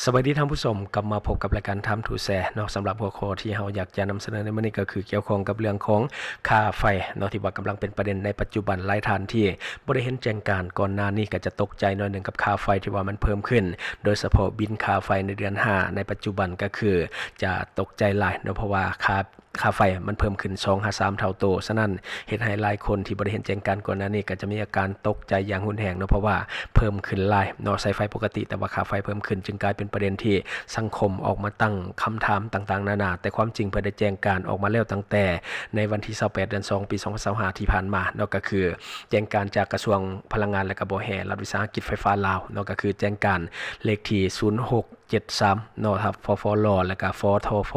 ສະບາຍດີທ່ານຜູ້ຊົມ, ກັບມາພົບກັບລາຍການ Time to Share ເນາະ. ສຳລັບຫົວຂໍ້ທີ່ເຮົາຢາກຈະນຳສະເໜີໃນມື້ນີ້ກໍຄືກ່ຽວຂ້ອງກັບເລື່ອງຂອງຄ່າໄຟເນາະ ທີ່ວ່າກຳລັງເປັນປະເດັນໃນປັດຈຸບັນ. ຫຼາຍທ່ານທີ່ບໍ່ໄດ້ເຫັນແຈ້ງການກ່ອນໜ້ານີ້ກໍຈະຕົກໃຈໜ້ອຍໜຶ່ງກັບຄ່າໄຟທີ່ວ່າມັນເພີ່ມຂຶ້ນ, ໂດຍສະເພາະບິນຄ່າໄຟໃນເດືອນຫ້າໃນປັດຈຸບັນກໍຄືຈະຕົກໃຈຫຼາຍເນາະ, ເພາະວ່າຄ່າ ຄ່າໄຟມັນເພີ່ມຂຶ້ນສອງຫາສາມເທົ່າໂຕ. ສະນັ້ນ ເຮັດໃຫ້ຫຼາຍຄົນທີ່ບໍ່ໄດ້ເຫັນແຈ້ງການກ່ອນໜ້ານີ້ ກໍຈະມີອາການຕົກໃຈຢ່າງຮຸນແຮງເນາະ, ເພາະວ່າເພີ່ມຂຶ້ນຫຼາຍເນາະ, ໃຊ້ໄຟປົກກະຕິ ແຕ່ວ່າຄ່າໄຟເພີ່ມຂຶ້ນ ຈຶ່ງກາຍເປັນປະເດັນທີ່ສັງຄົມອອກມາຕັ້ງຄຳຖາມຕ່າງໆນານາ. ແຕ່ຄວາມຈິງເພິ່ນໄດ້ແຈ້ງການອອກມາແລ້ວຕັ້ງແຕ່ໃນວັນທີຊາວແປດ ເດືອນສອງ ປີສອງພັນຊາວຫ້າທີ່ຜ່ານມາເນາະ, ກໍຄືແຈ້ງການຈາກກະຊວງພະລັງງານ ແລະ ກະບໍ່ແຮ່ ລັດວິສາຫະກິດໄຟຟ້າລາວເນາະ, ກໍຄືແຈ້ງການເລກທີສູນຫົກ ເຈັດສາມເນາະ, ທັບ ຟຟລ ແລ້ວກະ ຟທຟ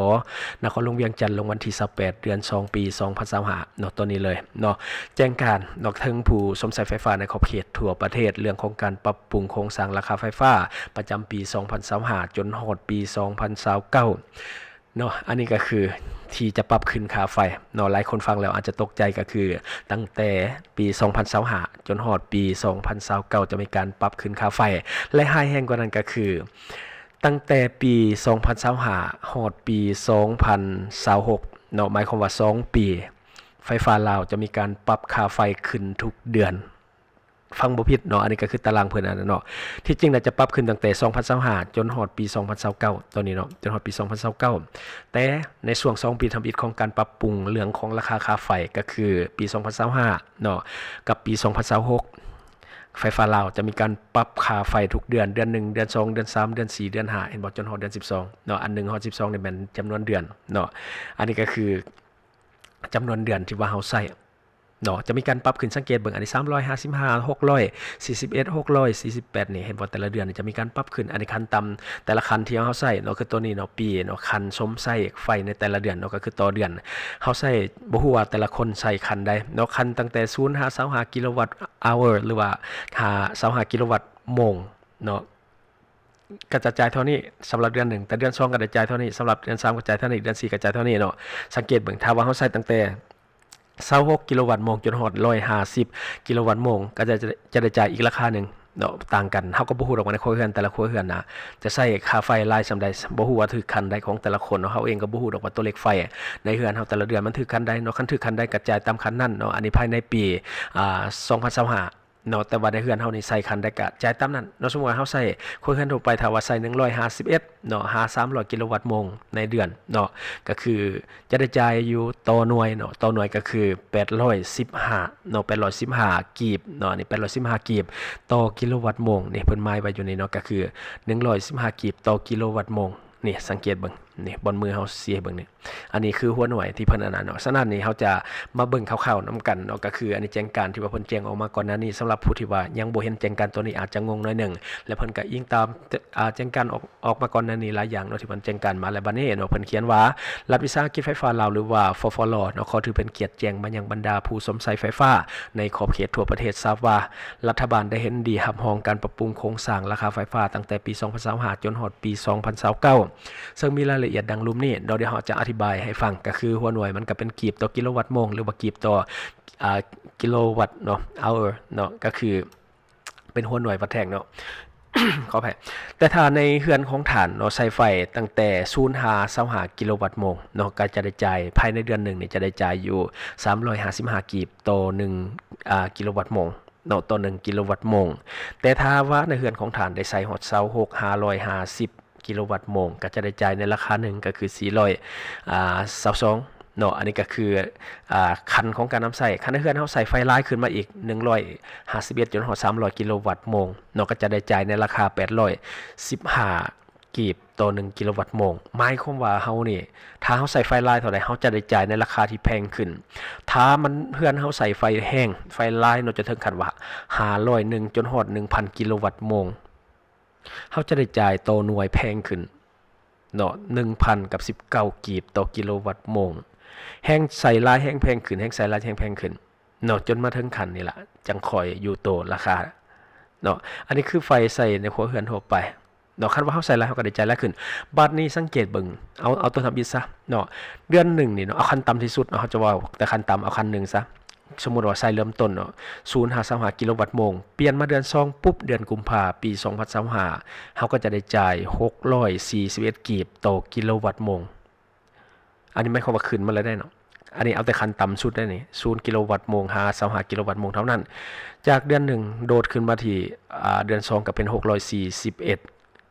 ນະຄອນຫຼວງວຽງຈັນ ລົງວັນທີຊາວແປດ ເດືອນສອງ ປີສອງພັນຊາວຫ້າເນາະ, ຕົວນີ້ເລີຍເນາະ. ແຈ້ງການເນາະ ເຖິງຜູ້ຊົມໃຊ້ໄຟຟ້າໃນຂອບເຂດທົ່ວປະເທດ ເລື່ອງຂອງການປັບປຸງໂຄງສ້າງລາຄາໄຟຟ້າປະຈຳປີສອງພັນຊາວຫ້າ ຈົນຮອດປີສອງພັນຊາວເກົ້າເນາະ. ອັນນີ້ກໍຄືທີ່ຈະປັບຂຶ້ນຄ່າໄຟເນາະ. ຫຼາຍຄົນຟັງແລ້ວອາດຈະຕົກໃຈ, ກໍຄືຕັ້ງແຕ່ປີສອງພັນຊາວຫ້າ ຈົນຮອດປີສອງພັນຊາວເກົ້າ ຈະມີການປັບຂຶ້ນຄ່າໄຟ ແລະ ຮ້າຍແຮງກວ່ານັ້ນກໍຄື ຕັ້ງແຕ່ປີສອງພັນຊາວຫ້າ ຮອດປີສອງພັນຊາວຫົກເນາະ, ໝາຍຄວາມວ່າສອງປີ ໄຟຟ້າລາວຈະມີການປັບຄ່າໄຟຂຶ້ນທຸກເດືອນ. ຟັງບໍ່ຜິດເນາະ, ອັນນີ້ກໍຄືຕາລາງເພິ່ນອັນນັ້ນເນາະ. ທີ່ຈິງນະຈະປັບຂຶ້ນຕັ້ງແຕ່ສອງພັນຊາວຫ້າ ຈົນຮອດປີສອງພັນຊາວເກົ້າ ຕອນນີ້ເນາະ, ຈົນຮອດປີສອງພັນຊາວເກົ້າ. ແຕ່ໃນຊ່ວງສອງປີທຳອິດຂອງການປັບປຸງເລື່ອງຂອງລາຄາຄ່າໄຟ ກໍຄືປີສອງພັນຊາວຫ້າເນາະ ກັບປີສອງພັນຊາວຫົກ ໄຟຟ້າລາວຈະມີການປັບຄ່າໄຟທຸກເດືອນ, ເດືອນໜຶ່ງ ເດືອນສອງ ເດືອນສາມ ເດືອນສີ່ ເດືອນຫ້າ ເຫັນບໍ່, ຈົນຮອດເດືອນສິບສອງເນາະ. ອັນໜຶ່ງຮອດສິບສອງນີ້ແມ່ນຈຳນວນເດືອນເນາະ, ອັນນີ້ກໍຄືຈຳນວນເດືອນທີ່ວ່າເຮົາໃຊ້ເນາະ. ຈະມີການປັບຂຶ້ນ, ສັງເກດເບິ່ງ ອັນນີ້ສາມຮ້ອຍຫ້າສິບຫ້າ ຫົກຮ້ອຍສີ່ສິບເອັດ ຫົກຮ້ອຍສີ່ສິບແປດນີ້, ເຫັນບໍ່, ແຕ່ລະເດືອນນີ້ຈະມີການປັບຂຶ້ນ. ອັນນີ້ຂັ້ນຕ່ຳແຕ່ລະຂັ້ນທີ່ເຮົາໃຊ້ເນາະ, ຄືຕົວນີ້ເນາະ, ປີເນາະ, ຂັ້ນຊົມໃຊ້ໄຟໃນແຕ່ລະເດືອນເນາະ, ກໍຄືຕໍ່ເດືອນເຮົາໃຊ້ ບໍ່ຮູ້ວ່າແຕ່ລະຄົນໃຊ້ຂັ້ນໃດເນາະ, ຂັ້ນຕັ້ງແຕ່ສູນຫາຊາວຫ້າກິໂລວັດເອົາ ຫຼືວ່າຫາຊາວຫ້າກິໂລວັດໂມງເນາະ, ກໍຈະຈ່າຍເທົ່ານີ້ສຳລັບເດືອນໜຶ່ງ, ແຕ່ເດືອນສອງກໍໄດ້ຈ່າຍເທົ່ານີ້, ສຳລັບເດືອນສາມກໍຈ່າຍເທົ່ານີ້, ເດືອນສີ່ກໍຈ່າຍເທົ່ານີ້ເນາະ. ສັງເກດເບິ່ງ, ຖ້າວ່າເຮົາໃຊ້ຕັ້ງແຕ່ຊາວຫົກກິໂລວັດໂມງຈົນຮອດຮ້ອຍຫ້າສິບກິໂລວັດໂມງ ກໍຈະ ຈະໄດ້ຈ່າຍອີກລາຄາໜຶ່ງເນາະ, ຕ່າງກັນ. ເຮົາກໍບໍ່ຮູ້ດອກວ່າໃນຄົວເຮືອນແຕ່ລະຄົວເຮືອນນະ ຈະໃຊ້ຄ່າໄຟຫຼາຍສ່ຳໃດ, ບໍ່ຮູ້ວ່າຖືກຂັ້ນໃດຂອງແຕ່ລະຄົນເນາະ. ເຮົາເອງກໍບໍ່ຮູ້ດອກວ່າຕົວເລກໄຟໃນເຮືອນເຮົາແຕ່ລະເດືອນມັນຖືກຂັ້ນໃດເນາະ, ຄັນຖືກຂັ້ນໃດກໍຈ່າຍຕາມຂັ້ນນັ້ນເນາະ. ອັນນີ້ພາຍໃນປີ ອ່າ ສອງພັນຊາວຫ້າ ເນາະ, ແຕ່ວ່າໃນເຮືອນເຮົານີ້ໃຊ້ຂັ້ນໃດກະຈ່າຍຕາມນັ້ນເນາະ. ສົມມຸດວ່າເຮົາໃຊ້ຄົວເຮືອນທົ່ວໄປ ຖ້າວ່າໃຊ້ໜຶ່ງຮ້ອຍຫ້າສິບເອັດເນາະ ຫາສາມຮ້ອຍກິໂລວັດໂມງໃນເດືອນເນາະ, ກໍຄືຈະໄດ້ຈ່າຍຢູ່ຕໍ່ໜ່ວຍເນາະ, ຕໍ່ໜ່ວຍກໍຄືແປດຮ້ອຍສິບຫ້າເນາະ, ແປດຮ້ອຍສິບຫ້າກີບເນາະ, ອັນນີ້ແປດຮ້ອຍສິບຫ້າກີບຕໍ່ກິໂລວັດໂມງ. ນີ້ເພິ່ນໝາຍໄວ້ຢູ່ນີ້ເນາະ, ກໍຄືໜຶ່ງຮ້ອຍສິບຫ້າກີບຕໍ່ກິໂລວັດໂມງ. ນີ້ສັງເກດເບິ່ງ ນີ້ບ່ອນມືເຮົາຊີ້ໃຫ້ເບິ່ງນີ້, ອັນນີ້ຄືຫົວໜ່ວຍທີ່ເພິ່ນອັນນັ້ນເນາະ. ສະນັ້ນນີ້ເຮົາຈະມາເບິ່ງຄ່າວໆນຳກັນເນາະ, ກໍຄືອັນນີ້ແຈ້ງການທີ່ວ່າເພິ່ນແຈ້ງອອກມາກ່ອນໜ້ານີ້. ສຳລັບຜູ້ທີ່ວ່າຍັງບໍ່ເຫັນແຈ້ງການຕົວນີ້ອາດຈະງົງໜ້ອຍໜຶ່ງ, ແລະ ເພິ່ນກໍອີງຕາມ ອາ ແຈ້ງການອອກ ອອກມາກ່ອນໜ້ານີ້ຫຼາຍຢ່າງເນາະ ທີ່ເພິ່ນແຈ້ງການມາ. ແລະ ບັດນີ້ເນາະ ເພິ່ນຂຽນວ່າ ລັດວິສາຫະກິດໄຟຟ້າລາວ ຫຼືວ່າ ຟຟລ ເນາະ ຂໍຖືເປັນກຽດແຈ້ງມາຍັງບັນດາຜູ້ຊົມໃຊ້ໄຟຟ້າໃນຂອບເຂດທົ່ວປະເທດຊາບວ່າ ລັດຖະບານໄດ້ເຫັນດີຮັບຮອງການປັບປຸງໂຄງສ້າງລາຄາໄຟຟ້າຕັ້ງແຕ່ປີສອງພັນຊາວຫ້າ ຈົນຮອດປີສອງພັນຊາວເກົ້າ ເຊິ່ງມີລາຍລະອຽດດັ່ງລຸ່ມນີ້ເນາະ. ດຽວເຮົາຈະອະທິບາຍໃຫ້ຟັງ, ກໍຄືຫົວໜ່ວຍມັນກໍເປັນກີບຕໍ່ກິໂລວັດໂມງ ຫຼືວ່າກີບຕໍ່ ອ່າ ກິໂລວັດເນາະ ເອົາເນາະ, ກໍຄືເປັນຫົວໜ່ວຍວັດແທ່ງເນາະ ຂໍອະໄພ. ແຕ່ຖ້າໃນເຮືອນຂອງທ່ານເນາະ ໃຊ້ໄຟຕັ້ງແຕ່ສູນຫາຊາວຫ້າກິໂລວັດໂມງເນາະ, ກໍຈະໄດ້ຈ່າຍ ພາຍໃນເດືອນໜຶ່ງນີ້ຈະໄດ້ຈ່າຍຢູ່ສາມຮ້ອຍຫ້າສິບຫ້າກີບຕໍ່ໜຶ່ງ ອ່າ ກິໂລວັດໂມງ ເນາະ ຕໍ່ໜຶ່ງກິໂລວັດໂມງ. ແຕ່ຖ້າວ່າໃນເຮືອນຂອງທ່ານໄດ້ໃຊ້ຮອດຊາວຫົກ ຫ້າຮ້ອຍຫ້າສິບກິໂລວັດໂມງ ກໍຈະໄດ້ຈ່າຍໃນລາຄາໜຶ່ງ ກໍຄືສີ່ຮ້ອຍ ອ່າ ຊາວສອງເນາະ. ອັນນີ້ກໍຄື ອ່າ ຂັ້ນຂອງການນຳໃຊ້. ຄັນໃນເຮືອນເຮົາໃຊ້ໄຟຫຼາຍຂຶ້ນມາອີກ ໜຶ່ງຮ້ອຍຫ້າສິບເອັດ ຈົນຮອດສາມຮ້ອຍກິໂລວັດໂມງເນາະ, ກໍຈະໄດ້ຈ່າຍໃນລາຄາແປດຮ້ອຍສິບຫ້າ ກີບຕໍ່ໜຶ່ງກິໂລວັດໂມງ. ໝາຍຄວາມວ່າເຮົານີ້ ຖ້າເຮົາໃຊ້ໄຟຫຼາຍເທົ່າໃດ ເຮົາຈະໄດ້ຈ່າຍໃນລາຄາທີ່ແພງຂຶ້ນ. ຖ້າມັນ ເຮືອນເຮົາໃຊ້ໄຟແຮງ ໄຟຫຼາຍເນາະ ຈົນເຖິງຂັ້ນວ່າຫ້າຮ້ອຍໜຶ່ງ ຈົນຮອດໜຶ່ງພັນກິໂລວັດໂມງ ເຮົາຈະໄດ້ຈ່າຍຕໍ່ໜ່ວຍແພງຂຶ້ນເນາະ ໜຶ່ງພັນກັບສິບເກົ້າກີບຕໍ່ກິໂລວັດໂມງ. ແຮງໃຊ້ຫຼາຍແຮງແພງຂຶ້ນ ແຮງໃຊ້ຫຼາຍແຮງແພງຂຶ້ນ ເນາະ ຈົນມາເຖິງຂັ້ນນີ້ລະ ຈັ່ງຄ່ອຍຢູ່ໂຕລາຄາເນາະ. ອັນນີ້ຄືໄຟໃຊ້ໃນຄົວເຮືອນທົ່ວໄປເນາະ, ຄັນວ່າເຮົາໃຊ້ຫຼາຍ ເຮົາກໍໄດ້ຈ່າຍຫຼາຍຂຶ້ນ. ບາດນີ້ສັງເກດເບິ່ງ ເອົາ ເອົາຕົວທຳອິດຊະເນາະ, ເດືອນໜຶ່ງນີ້ເນາະ ເອົາຂັ້ນຕ່ຳທີ່ສຸດເນາະ, ເຮົາຈະເວົ້າແຕ່ຂັ້ນຕ່ຳ ເອົາຂັ້ນໜຶ່ງຊະ ສົມມຸດວ່າໃຊ້ເລີ່ມຕົ້ນເນາະ ສູນຫາຊາວຫ້າກິໂລວັດໂມງ, ປ່ຽນມາເດືອນສອງປຸບ ເດືອນກຸມພາ ປີສອງພັນຊາວຫ້າ ເຮົາກໍຈະໄດ້ຈ່າຍຫົກຮ້ອຍສີ່ສິບເອັດກີບຕໍ່ກິໂລວັດໂມງ. ອັນນີ້ໝາຍຄວາມວ່າຂຶ້ນມາແລ້ວເດ້ເນາະ. ອັນນີ້ເອົາແຕ່ຂັ້ນຕ່ຳສຸດເດ້ນີ້ ສູນກິໂລວັດໂມງຫາຊາວຫ້າກິໂລວັດໂມງເທົ່ານັ້ນ. ຈາກເດືອນໜຶ່ງໂດດຂຶ້ນມາທີ່ ອ່າ ເດືອນສອງກໍເປັນຫົກຮ້ອຍສີ່ສິບເອັດ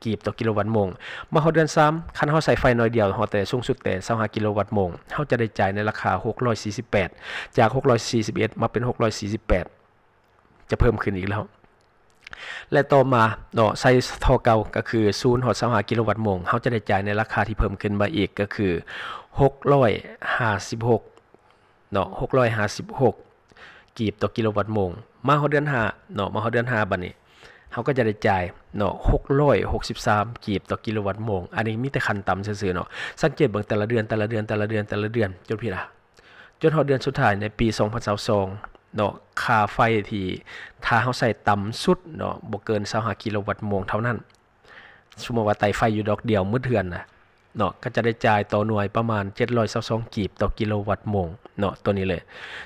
ກີບຕໍ່ກິໂລວັດໂມງ. ມາຮອດເດືອນສາມ ຄັນເຮົາໃຊ້ໄຟໜ້ອຍດຽວ ຮອດແຕ່ສູງສຸດແຕ່ຊາວຫ້າກິໂລວັດໂມງ ເຮົາຈະໄດ້ຈ່າຍໃນລາຄາຫົກຮ້ອຍສີ່ສິບແປດ. ຈາກຫົກຮ້ອຍສີ່ສິບເອັດມາເປັນຫົກຮ້ອຍສີ່ສິບແປດ ຈະເພີ່ມຂຶ້ນອີກແລ້ວ. ແລະ ຕໍ່ມາເນາະ ໃຊ້ທໍ່ເກົ່າ ກໍຄືສູນຮອດຊາວຫ້າກິໂລວັດໂມງ ເຮົາຈະໄດ້ຈ່າຍໃນລາຄາທີ່ເພີ່ມຂຶ້ນມາອີກ ກໍຄືຫົກຮ້ອຍຫ້າສິບຫົກ ເນາະ ຫົກຮ້ອຍຫ້າສິບຫົກກີບຕໍ່ກິໂລວັດໂມງ. ມາຮອດເດືອນຫ້າເນາະ ມາຮອດເດືອນຫ້າບັດນີ້ ເຮົາກໍຈະໄດ້ຈ່າຍເນາະ ຫົກຮ້ອຍຫົກສິບສາມກີບຕໍ່ກິໂລວັດໂມງ. ອັນນີ້ມີແຕ່ຂັ້ນຕ່ຳຊື່ໆເນາະ. ສັງເກດເບິ່ງແຕ່ລະເດືອນ ແຕ່ລະເດືອນ ແຕ່ລະເດືອນ ແຕ່ລະເດືອນ ຈົນພີ້ລະ ຈົນຮອດເດືອນສຸດທ້າຍໃນປີສອງພັນຊາວສອງເນາະ ຄ່າໄຟທີ່ຖ້າເຮົາໃຊ້ຕ່ຳສຸດເນາະ ບໍ່ເກີນຊາວຫ້າກິໂລວັດໂມງເທົ່ານັ້ນ. ສົມມຸດວ່າໄຕ້ໄຟຢູ່ດອກດຽວໝົດເຮືອນນະເນາະ ກໍຈະໄດ້ຈ່າຍຕໍ່ໜ່ວຍປະມານເຈັດຮ້ອຍຊາວສອງກີບຕໍ່ກິໂລວັດໂມງເນາະ ຕົວນີ້ເລີຍ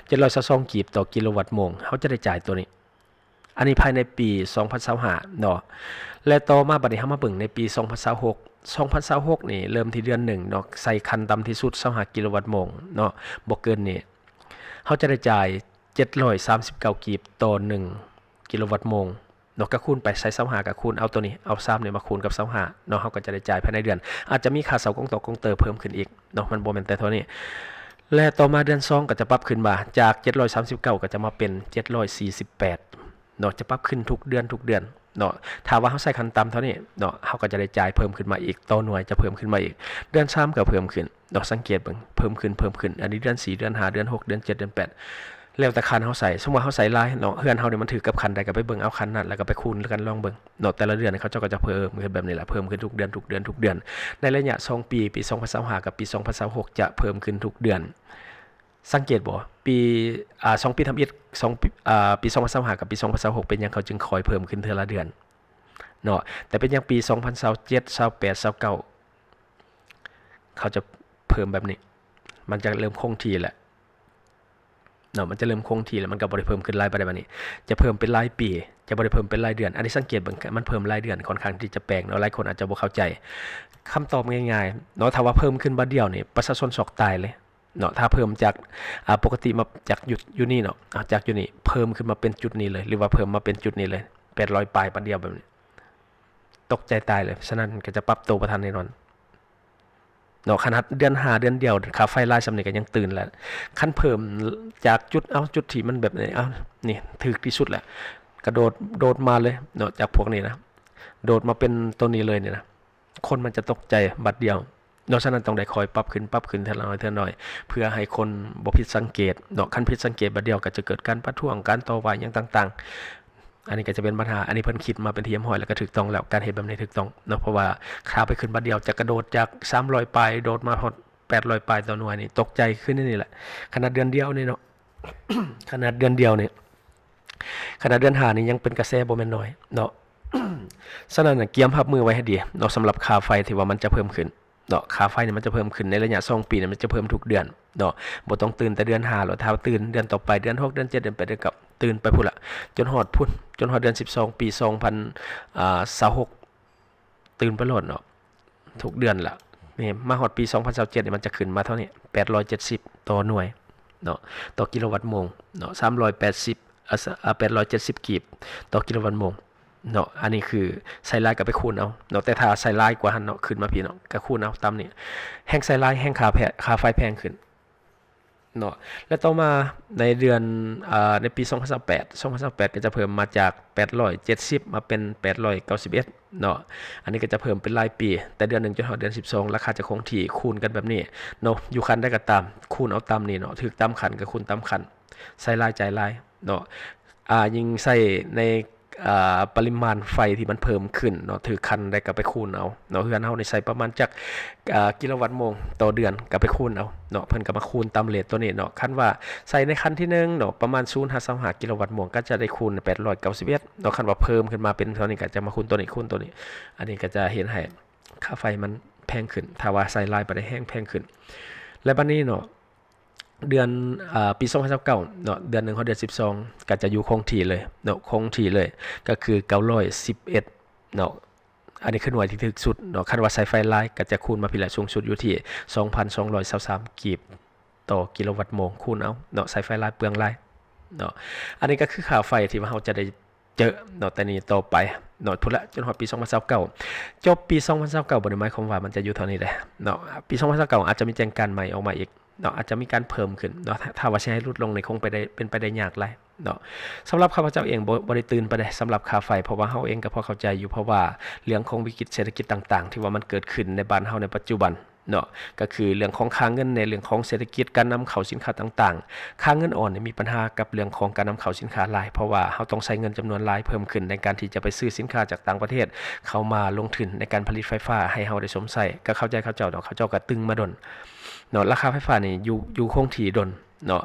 ເຈັດຮ້ອຍຊາວສອງກີບຕໍ່ກິໂລວັດໂມງ ເຮົາຈະໄດ້ຈ່າຍຕົວນີ້. ອັນນີ້ພາຍໃນປີສອງພັນຊາວຫ້າເນາະ ແລະ ຕໍ່ມາບັດນີ້ເຮົາມາເບິ່ງໃນປີສອງພັນຊາວຫົກ ສອງພັນຊາວຫົກນີ້ເລີ່ມທີ່ເດືອນໜຶ່ງເນາະ ໃຊ້ຂັ້ນຕ່ຳທີ່ສຸດຊາວຫ້າກິໂລວັດໂມງເນາະ ບໍ່ເກີນນີ້ ເຮົາຈະໄດ້ຈ່າຍເຈັດຮ້ອຍສາມສິບເກົ້າກີບຕໍ່ໜຶ່ງກິໂລວັດໂມງ ເນາະ ກໍຄູນໄປ ໃຊ້ຊາວຫ້າກໍຄູນເອົາຕົວນີ້ ເອົາສາມນີ້ມາຄູນກັບຊາວຫ້າເນາະ ເຮົາກໍຈະໄດ້ຈ່າຍພາຍໃນເດືອນ. ອາດຈະມີຄ່າເຊົ່າກອງຕໍ່ກອງເຕີເພີ່ມຂຶ້ນອີກເນາະ ມັນບໍ່ແມ່ນແຕ່ເທົ່ານີ້. ແລະ ຕໍ່ມາເດືອນສອງກໍຈະປັບຂຶ້ນມາ ຈາກເຈັດຮ້ອຍສາມສິບເກົ້າກໍຈະມາເປັນເຈັດຮ້ອຍສີ່ສິບແປດເນາະ ຈະປັບຂຶ້ນທຸກເດືອນ ທຸກເດືອນເນາະ. ຖ້າວ່າເຮົາໃຊ້ຂັ້ນຕ່ຳເທົ່ານີ້ເນາະ ເຮົາກໍຈະໄດ້ຈ່າຍເພີ່ມຂຶ້ນມາອີກ ຕໍ່ໜ່ວຍຈະເພີ່ມຂຶ້ນມາອີກ. ເດືອນສາມກໍເພີ່ມຂຶ້ນເນາະ ສັງເກດເບິ່ງ ເພີ່ມຂຶ້ນ ເພີ່ມຂຶ້ນ ອັນນີ້ເດືອນສີ່ ເດືອນຫ້າ ເດືອນຫົກ ເດືອນເຈັດ ເດືອນແປດ ແລ້ວແຕ່ຄັນເຮົາໃຊ້. ສົມມຸດວ່າເຮົາໃຊ້ຫຼາຍເນາະ ເຮືອນເຮົານີ້ມັນຖືກກັບຄັນໃດ ກໍໄປເບິ່ງເອົາຄັນນັ້ນ ແລ້ວກໍໄປຄູນກັນລອງເບິ່ງເນາະ. ແຕ່ລະເດືອນເຂົາເຈົ້າກໍຈະເພີ່ມຂຶ້ນແບບນີ້ແຫຼະ ເພີ່ມຂຶ້ນທຸກເດືອນ ທຸກເດືອນ ທຸກເດືອນ. ໃນໄລຍະສອງປີ ປີສອງພັນຊາວຫ້າກັບປີສອງພັນຊາວຫົກ ຈະເພີ່ມຂຶ້ນທຸກເດືອນ. ສັງເກດບໍ່ ປີ ອ່າ ສອງປີທຳອິດ ສອງປີ ອ່າ ປີສອງພັນຊາວຫ້າກັບປີສອງພັນຊາວຫົກ ເປັນຫຍັງເຂົາຈຶ່ງຄ່ອຍເພີ່ມຂຶ້ນເທື່ອລະເດືອນເນາະ ແຕ່ເປັນຫຍັງປີສອງພັນຊາວເຈັດ ຊາວແປດ ຊາວເກົ້າ ເຂົາຈະເພີ່ມແບບນີ້ ມັນຈະເລີ່ມຄົງທີ່ແຫຼະເນາະ ມັນຈະເລີ່ມຄົງທີ່ແລ້ວ ມັນກໍບໍ່ໄດ້ເພີ່ມຂຶ້ນຫຼາຍປານໃດ. ບັດນີ້ຈະເພີ່ມເປັນລາຍປີ ຈະບໍ່ໄດ້ເພີ່ມເປັນລາຍເດືອນ. ອັນນີ້ສັງເກດເບິ່ງ ມັນເພີ່ມລາຍເດືອນ ຂ້ອນຂ້າງທີ່ຈະແປກເນາະ ຫຼາຍຄົນອາດຈະບໍ່ເຂົ້າໃຈ. ຄຳຕອບງ່າຍໆເນາະ ຖ້າວ່າເພີ່ມຂຶ້ນບາດດຽວນີ້ ປະຊາຊົນຊັອກຕາຍເລີຍເນາະ. ຖ້າເພີ່ມຈາກ ອ່າ ປົກກະຕິມາຈາກຢູ່ ຢູ່ນີ້ເນາະ ອ່າ ຈາກຢູ່ນີ້ເພີ່ມຂຶ້ນມາເປັນຈຸດນີ້ເລີຍ ຫຼືວ່າເພີ່ມມາເປັນຈຸດນີ້ເລີຍ ແປດຮ້ອຍປາຍບາດດຽວແບບນີ້ ຕົກໃຈຕາຍເລີຍ. ສະນັ້ນກໍຈະປັບໂຕບໍ່ທັນແນ່ນອນ ເນາະ. ຂະໜາດເດືອນຫ້າເດືອນດຽວ ຄ່າໄຟຫຼາຍສ່ຳນີ້ກໍຍັງຕື່ນແລ້ວ. ຄັນເພີ່ມຈາກຈຸດ ເອົາ ຈຸດທີ່ມັນແບບນີ້ ເອົາ ນີ້ຖືກທີ່ສຸດແຫຼະ ກະໂດດ ໂດດມາເລີຍເນາະ ຈາກພວກນີ້ນະ ໂດດມາເປັນໂຕນີ້ເລີຍນີ້ນະ ຄົນມັນຈະຕົກໃຈບາດດຽວເນາະ. ສະນັ້ນຕ້ອງໄດ້ຄ່ອຍປັບຂຶ້ນ ປັບຂຶ້ນເທື່ອລະໜ້ອຍ ເທື່ອລະໜ້ອຍ ເພື່ອໃຫ້ຄົນບໍ່ຜິດສັງເກດເນາະ. ຄັນຜິດສັງເກດບາດດຽວ ກໍຈະເກີດການປະທ້ວງ ການຕໍ່ວ່າຫຍັງຕ່າງໆ. ອັນນີ້ກໍຈະເປັນບັນຫາ ອັນນີ້ເພິ່ນຄິດມາເປັນທີ່ຮຽບຮ້ອຍແລ້ວ ກໍຖືກຕ້ອງແລ້ວ ການເຮັດແບບນີ້ຖືກຕ້ອງເນາະ. ເພາະວ່າຖ້າໄປຂຶ້ນບາດດຽວ ຈະກະໂດດຈາກສາມຮ້ອຍປາຍ ໂດດມາຮອດແປດຮ້ອຍປາຍຕໍ່ໜ່ວຍນີ້ ຕົກໃຈຄືແນວນີ້ແຫຼະ. ຂະໜາດເດືອນດຽວນີ້ເນາະ ຂະໜາດເດືອນດຽວນີ້ ຂະໜາດເດືອນຫ້ານີ້ຍັງເປັນກະແສບໍ່ແມ່ນນ້ອຍເນາະ. ສະນັ້ນນະ ກຽມຮັບມືໄວ້ໃຫ້ດີເນາະ ສຳລັບຄ່າໄຟທີ່ວ່າມັນຈະເພີ່ມຂຶ້ນ ເນາະ ຄ່າໄຟນີ້ມັນຈະເພີ່ມຂຶ້ນໃນໄລຍະສອງປີນີ້ ມັນຈະເພີ່ມທຸກເດືອນເນາະ. ບໍ່ຕ້ອງຕື່ນແຕ່ເດືອນຫ້າໂລດ ຖ້າຕື່ນເດືອນຕໍ່ໄປ ເດືອນຫົກ ເດືອນເຈັດ ເດືອນແປດ ເດືອນເກົ້າ ຕື່ນໄປພຸ້ນລະ ຈົນຮອດພຸ້ນ ຈົນຮອດເດືອນສິບສອງ ປີສອງພັນຊາວຫົກ ຕື່ນໄປໂລດເນາະ ທຸກເດືອນລະ. ນີ້ມາຮອດປີສອງພັນຊາວເຈັດນີ້ ມັນຈະຂຶ້ນມາເທົ່ານີ້ ແປດຮ້ອຍເຈັດສິບຕໍ່ໜ່ວຍເນາະ ຕໍ່ກິໂລວັດໂມງເນາະ ສາມຮ້ອຍແປດສິບ ອາ ສະ ອາ ແປດຮ້ອຍເຈັດສິບກີບຕໍ່ກິໂລວັດໂມງ ເນາະ. ອັນນີ້ຄືໃຊ້ຫຼາຍກໍໄປຄູນເອົາເນາະ ແຕ່ຖ້າໃຊ້ຫຼາຍກວ່າຫັ້ນເນາະ ຂຶ້ນມາພີ້ເນາະ ກໍຄູນເອົາຕາມນີ້. ແຮ່ງໃຊ້ຫຼາຍ ແຮ່ງຄ່າແພ ຄ່າໄຟແພງຂຶ້ນເນາະ. ແລະ ຕໍ່ມາໃນເດືອນ ອາ ໃນປີສອງພັນຊາວແປດ ສອງພັນຊາວແປດກໍຈະເພີ່ມມາຈາກແປດຮ້ອຍເຈັດສິບ ມາເປັນແປດຮ້ອຍເກົ້າສິບເອັດເນາະ. ອັນນີ້ກໍຈະເພີ່ມເປັນລາຍປີ ແຕ່ເດືອນໜຶ່ງຈົນຮອດເດືອນສິບສອງ ລາຄາຈະຄົງທີ່ ຄູນກັນແບບນີ້ເນາະ. ຢູ່ຂັ້ນໃດກໍຕາມ ຄູນເອົາຕາມນີ້ເນາະ ຖືກຕາມຂັ້ນກໍຄູນຕາມຂັ້ນ ໃຊ້ຫຼາຍຈ່າຍຫຼາຍເນາະ. ອາ ຍິ່ງໃຊ້ໃນ ອາ ປະລິມານໄຟທີ່ມັນເພີ່ມຂຶ້ນເນາະ ຖືກຂັ້ນໃດກໍໄປຄູນເອົາເນາະ. ເຮືອນເຮົານີ້ໃຊ້ປະມານຈັກ ອາ ກິໂລວັດໂມງຕໍ່ເດືອນ ກໍໄປຄູນເອົາເນາະ ເພິ່ນກໍມາຄູນຕາມເຣດຕົວນີ້ເນາະ. ຄັນວ່າໃຊ້ໃນຂັ້ນທີໜຶ່ງເນາະ ປະມານສູນຫາຊາວຫ້າກິໂລວັດໂມງ ກໍຈະໄດ້ຄູນແປດຮ້ອຍເກົ້າສິບເອັດເນາະ. ຄັນວ່າເພີ່ມຂຶ້ນມາເປັນເທົ່ານີ້ ກໍຈະມາຄູນຕົວນີ້ ຄູນຕົວນີ້ ອັນນີ້ກໍຈະເຮັດໃຫ້ຄ່າໄຟມັນແພງຂຶ້ນ ຖ້າວ່າໃຊ້ຫຼາຍປານໃດ ແຮ່ງແພງຂຶ້ນ. ແລະ ບັດນີ້ເນາະ ເດືອນ ອາ ປີສອງພັນຊາວເກົ້າເນາະ ເດືອນໜຶ່ງຮອດເດືອນສິບສອງ ກໍຈະຢູ່ຄົງທີ່ເລີຍເນາະ ຄົງທີ່ເລີຍ ກໍຄືເກົ້າຮ້ອຍສິບເອັດເນາະ. ອັນນີ້ຄືໜ່ວຍທີ່ຖືກສຸດເນາະ. ຄັນວ່າໃຊ້ໄຟຫຼາຍກໍຈະຄູນມາພີ້ແຫຼະ ສູງສຸດຢູ່ທີ່ສອງພັນສອງຮ້ອຍຊາວສາມກີບຕໍ່ກິໂລວັດໂມງ ຄູນເອົາເນາະ ໃຊ້ໄຟຫຼາຍເປືອງຫຼາຍເນາະ. ອັນນີ້ກໍຄືຄ່າໄຟທີ່ວ່າເຮົາຈະໄດ້ ເຈີເນາະ ແຕ່ນີ້ຕໍ່ໄປເນາະ ພຸ້ນລະ ຈົນຮອດປີສອງພັນຊາວເກົ້າ. ຈົບປີສອງພັນຊາວເກົ້າ ບໍ່ໄດ້ໝາຍຄວາມວ່າມັນຈະຢູ່ເທົ່ານີ້ເດ້ເນາະ. ປີສອງພັນຊາວເກົ້າ ອາດຈະມີແຈ້ງການໃໝ່ອອກມາອີກເນາະ ອາດຈະມີການເພີ່ມຂຶ້ນເນາະ. ຖ້າ ຖ້າວ່າຊິໃຫ້ຫຼຸດລົງນີ້ ຄົງໄປໄດ້ ເປັນໄປໄດ້ຍາກຫຼາຍເນາະ. ສຳລັບຂ້າພະເຈົ້າເອງ ບໍ່ ບໍ່ໄດ້ຕື່ນປານໃດສຳລັບຄ່າໄຟ ເພາະວ່າເຮົາເອງກໍພໍເຂົ້າໃຈຢູ່ ເພາະວ່າເລື່ອງຂອງວິກິດເສດຖະກິດຕ່າງໆ ທີ່ວ່າມັນເກີດຂຶ້ນໃນບ້ານເຮົາໃນປັດຈຸບັນ ເນາະ ກໍຄືເລື່ອງຂອງຄ່າເງິນແດ່ ເລື່ອງຂອງເສດຖະກິດ ການນຳເຂົ້າສິນຄ້າຕ່າງໆ. ຄ່າເງິນອ່ອນນີ້ມີບັນຫາກັບເລື່ອງຂອງການນຳເຂົ້າສິນຄ້າຫຼາຍ ເພາະວ່າເຮົາຕ້ອງໃຊ້ເງິນຈຳນວນຫຼາຍເພີ່ມຂຶ້ນ ໃນການທີ່ຈະໄປຊື້ສິນຄ້າຈາກຕ່າງປະເທດເຂົ້າມາລົງທຶນໃນການຜະລິດໄຟຟ້າໃຫ້ເຮົາໄດ້ຊົມໃຊ້. ກໍເຂົ້າໃຈເຂົາເຈົ້າເນາະ ເຂົາເຈົ້າກໍຕຶງມາດົນເນາະ ລາຄາໄຟຟ້ານີ້ຢູ່ ຢູ່ຄົງທີ່ດົນເນາະ.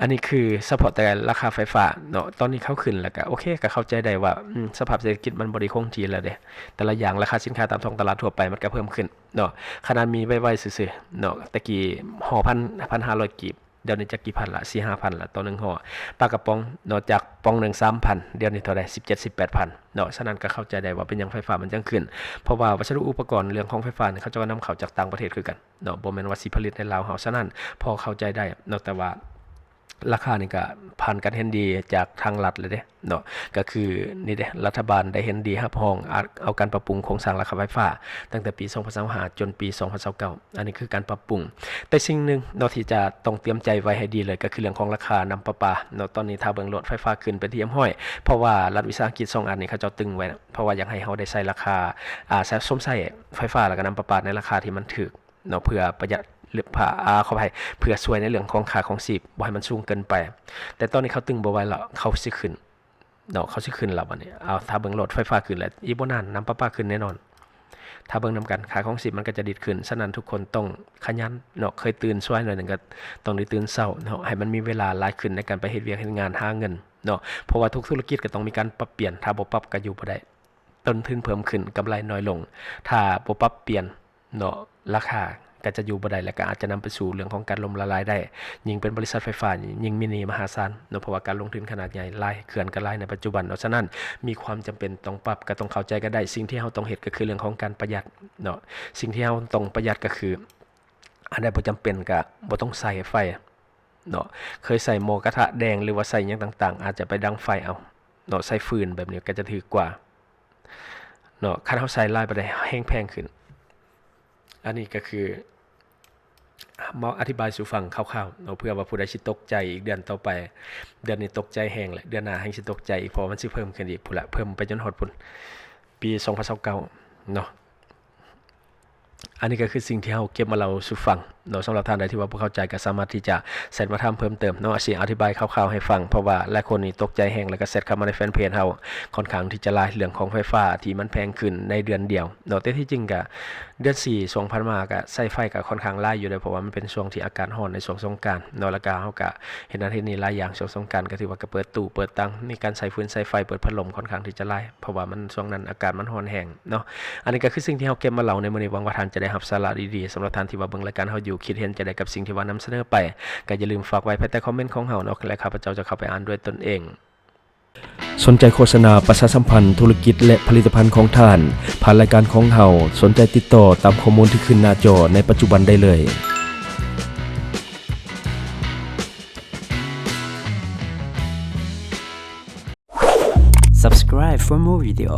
ອັນນີ້ຄືສະເພາະແຕ່ລາຄາໄຟຟ້າເນາະ ຕອນນີ້ເຂົາຂຶ້ນແລ້ວກໍໂອເຄ ກໍເຂົ້າໃຈໄດ້ວ່າ ອືມ ສະພາບເສດຖະກິດມັນບໍ່ໄດ້ຄົງທີ່ແລ້ວເດ້ ແຕ່ລະຢ່າງ ລາຄາສິນຄ້າຕາມທ້ອງຕະຫຼາດທົ່ວໄປມັນກໍເພີ່ມຂຶ້ນ ເນາະ ຂະໜາດມີໄວໆຊື່ໆເນາະ ແຕ່ກີ້ຫໍ່ພັນ ພັນຫ້າຮ້ອຍກີບ ດຽວນີ້ຈັກກີ່ພັນລະ ສີ່ຫ້າພັນລະຕໍ່ໜຶ່ງຫໍ່. ປາກະປ໋ອງເນາະ ຈາກປ໋ອງໜຶ່ງສາມພັນ ດຽວນີ້ເທົ່າໃດ ສິບເຈັດ ສິບແປດພັນເນາະ. ສະນັ້ນກໍເຂົ້າໃຈໄດ້ວ່າເປັນຫຍັງໄຟຟ້າມັນຈັ່ງຂຶ້ນ ເພາະວ່າວັດສະດຸອຸປະກອນ ເລື່ອງຂອງໄຟຟ້ານີ້ ເຂົາເຈົ້າກໍນຳເຂົ້າຈາກຕ່າງປະເທດຄືກັນເນາະ ບໍ່ແມ່ນວ່າຊິຜະລິດໃນລາວເຮົາ. ສະນັ້ນພໍເຂົ້າໃຈໄດ້ເນາະ ແຕ່ວ່າ ລາຄານີ້ກໍຜ່ານການເຫັນດີຈາກທາງລັດແລ້ວເດ້ເນາະ ກໍຄືນີ້ເດ້ ລັດຖະບານໄດ້ເຫັນດີຮັບຮອງ ອາ ເອົາການປັບປຸງໂຄງສ້າງລາຄາໄຟຟ້າ ຕັ້ງແຕ່ປີສອງພັນຊາວຫ້າ ຈົນປີສອງພັນຊາວເກົ້າ ອັນນີ້ຄືການປັບປຸງ. ແຕ່ສິ່ງໜຶ່ງເນາະ ທີ່ຈະຕ້ອງຕຽມໃຈໄວ້ໃຫ້ດີເລີຍ ກໍຄືເລື່ອງຂອງລາຄານ້ຳປະປາເນາະ. ຕອນນີ້ຖ້າເບິ່ງໂລດໄຟຟ້າຂຶ້ນເປັນທີ່ຮຽບຮ້ອຍ ເພາະວ່າລັດວິສາຫະກິດສອງອັນນີ້ເຂົາເຈົ້າຕຶງໄວ້ນະ ເພາະວ່າຢາກໃຫ້ເຮົາໄດ້ໃຊ້ລາຄາ ອາ ຊົມໃຊ້ໄຟຟ້າ ແລ້ວກໍນ້ຳປະປາໃນລາຄາທີ່ມັນຖືກ ເນາະ ເພື່ອປະຢັດ ຫຼື ອາ ຂໍອະໄພ ເພື່ອຊ່ວຍໃນເລື່ອງຂອງຄ່າຄອງຊີບ ບໍ່ໃຫ້ມັນສູງເກີນໄປ. ແຕ່ຕອນນີ້ເຂົາຕຶງບໍ່ໄຫວແລ້ວ ເຂົາຊິຂຶ້ນເນາະ ເຂົາຊິຂຶ້ນແລ້ວບັດນີ້. ເອົາ ຖ້າເບິ່ງໂລດໄຟຟ້າຂຶ້ນແລ້ວ ອີກບໍ່ນານນ້ຳປະປາຂຶ້ນແນ່ນອນ. ຖ້າເບິ່ງນຳກັນ ຄ່າຄອງຊີບມັນກໍຈະດີດຂຶ້ນ. ສະນັ້ນທຸກຄົນຕ້ອງຂະຫຍັນເນາະ ເຄີຍຕື່ນສວາຍໜ້ອຍໜຶ່ງກໍຕ້ອງໄດ້ຕື່ນເຊົ້າເນາະ ໃຫ້ມັນມີເວລາຫຼາຍຂຶ້ນໃນການໄປເຮັດວຽກເຮັດງານຫາເງິນເນາະ ເພາະວ່າທຸກທຸລະກິດກໍຕ້ອງມີການປັບປ່ຽນ ຖ້າບໍ່ປັບກໍຢູ່ບໍ່ໄດ້ ຕົ້ນທຶນເພີ່ມຂຶ້ນ ກຳໄລໜ້ອຍລົງ. ຖ້າບໍ່ປັບປ່ຽນ ເນາະ ລາຄາກໍຈະຢູ່ບໍ່ໄດ້ ແລະ ກໍອາດຈະນຳໄປສູ່ເລື່ອງຂອງການລົ້ມລະລາຍໄດ້. ຍິ່ງເປັນບໍລິສັດໄຟຟ້ານີ້ ຍິ່ງມີໜີ້ມະຫາສານເນາະ ເພາະວ່າການລົງທຶນຂະໜາດໃຫຍ່ຫຼາຍ ເຂື່ອນກໍຫຼາຍໃນປັດຈຸບັນເນາະ. ສະນັ້ນມີຄວາມຈຳເປັນຕ້ອງປັບ ກໍຕ້ອງເຂົ້າໃຈກັນໄດ້. ສິ່ງທີ່ເຮົາຕ້ອງເຮັດກໍຄືເລື່ອງຂອງການປະຢັດເນາະ. ສິ່ງທີ່ເຮົາຕ້ອງປະຢັດກໍຄື ອັນໃດບໍ່ຈຳເປັນກໍບໍ່ຕ້ອງໃຊ້ໄຟເນາະ. ເຄີຍໃຊ້ໝໍ້ກະທະແດງ ຫຼືວ່າໃຊ້ຫຍັງຕ່າງໆ ອາດຈະໄປດັງໄຟເອົາເນາະ ໃຊ້ຟືນແບບນີ້ກໍຈະຖືກກວ່າ ເນາະ. ຄັນເຮົາໃຊ້ຫຼາຍປານໃດ ແຮ່ງແພງຂຶ້ນ. ອັນນີ້ກໍຄືມາອະທິບາຍສູ່ຟັງຄ່າວໆເນາະ ເພື່ອວ່າຜູ້ໃດຊິຕົກໃຈອີກເດືອນຕໍ່ໄປ. ເດືອນນີ້ຕົກໃຈແຮງແຫຼະ ເດືອນໜ້າແຮ່ງຊິຕົກໃຈອີກ ເພາະວ່າມັນຊິເພີ່ມຂຶ້ນອີກພຸ້ນລະ ເພີ່ມໄປຈົນຮອດພຸ້ນ ປີສອງພັນຊາວເກົ້າເນາະ. ອັນນີ້ກໍຄືສິ່ງທີ່ເຮົາເກັບມາເລົ່າສູ່ຟັງເນາະ. ສຳລັບທ່ານໃດທີ່ວ່າບໍ່ເຂົ້າໃຈ ກໍສາມາດທີ່ຈະແຊັດມາຖາມເພີ່ມເຕີມເນາະ. ຊິອະທິບາຍຄ່າວໆໃຫ້ຟັງ ເພາະວ່າຫຼາຍຄົນນີ້ຕົກໃຈແຮງ ແລ້ວກໍແຊັດເຂົ້າມາໃນແຟນເພຈເຮົາ ຂ້ອນຂ້າງທີ່ຈະຫຼາຍ ເລື່ອງຂອງໄຟຟ້າທີ່ມັນແພງຂຶ້ນໃນເດືອນດຽວເນາະ. ແຕ່ທີ່ຈິງກະເດືອນສີ່ຊ່ວງຜ່ານມາກະໃຊ້ໄຟກະຂ້ອນຂ້າງຫຼາຍຢູ່ເດ້ ເພາະວ່າມັນເປັນຊ່ວງທີ່ອາກາດຮ້ອນໃນຊ່ວງສົງການເນາະ ແລ້ວກະເຮົາກະເຮັດນັ້ນເຮັດນີ້ຫຼາຍຢ່າງ. ຊ່ວງສົງການກະຖືວ່າກະເປີດຕູ້ເປີດຕັງ ມີການໃຊ້ຟືນໃຊ້ໄຟ ເປີດພັດລົມຂ້ອນຂ້າງທີ່ຈະຫຼາຍ ເພາະວ່າມັນ ຊ່ວງນັ້ນອາກາດມັນຮ້ອນແຮງເນາະ. ອັນນີ້ກະຄືສິ່ງທີ່ເຮົາເກັບມາເລົ່າໃນມື້ນີ້ ຫວັງວ່າທ່ານຈະໄດ້ຮັບສາລະດີໆ. ສຳລັບທ່ານທີ່ວ່າເບິ່ງລາຍການເຮົາຢູ່ ຄິດເຫັນຈັ່ງໃດກັບສິ່ງທີ່ວ່ານຳສະເໜີໄປ ກະຢ່າລືມຝາກໄວ້ພາຍໃຕ້ຄອມເມັນຂອງເຮົາເນາະ ແລະ ຂ້າພະເຈົ້າຈະເຂົ້າໄປອ່ານດ້ວຍຕົນເອງ. ສົນໃຈໂຄສະນາປະຊາສຳພັນທຸລະກິດ ແລະ ຜະລິດຕະພັນຂອງທ່ານ ຜ່ານລາຍການຂອງເຮົາ, ສົນໃຈຕິດຕໍ່ຕາມຂໍ້ມູນທີ່ຂຶ້ນໜ້າຈໍໃນປັດຈຸບັນໄດ້ເລີຍ. Subscribe for more video.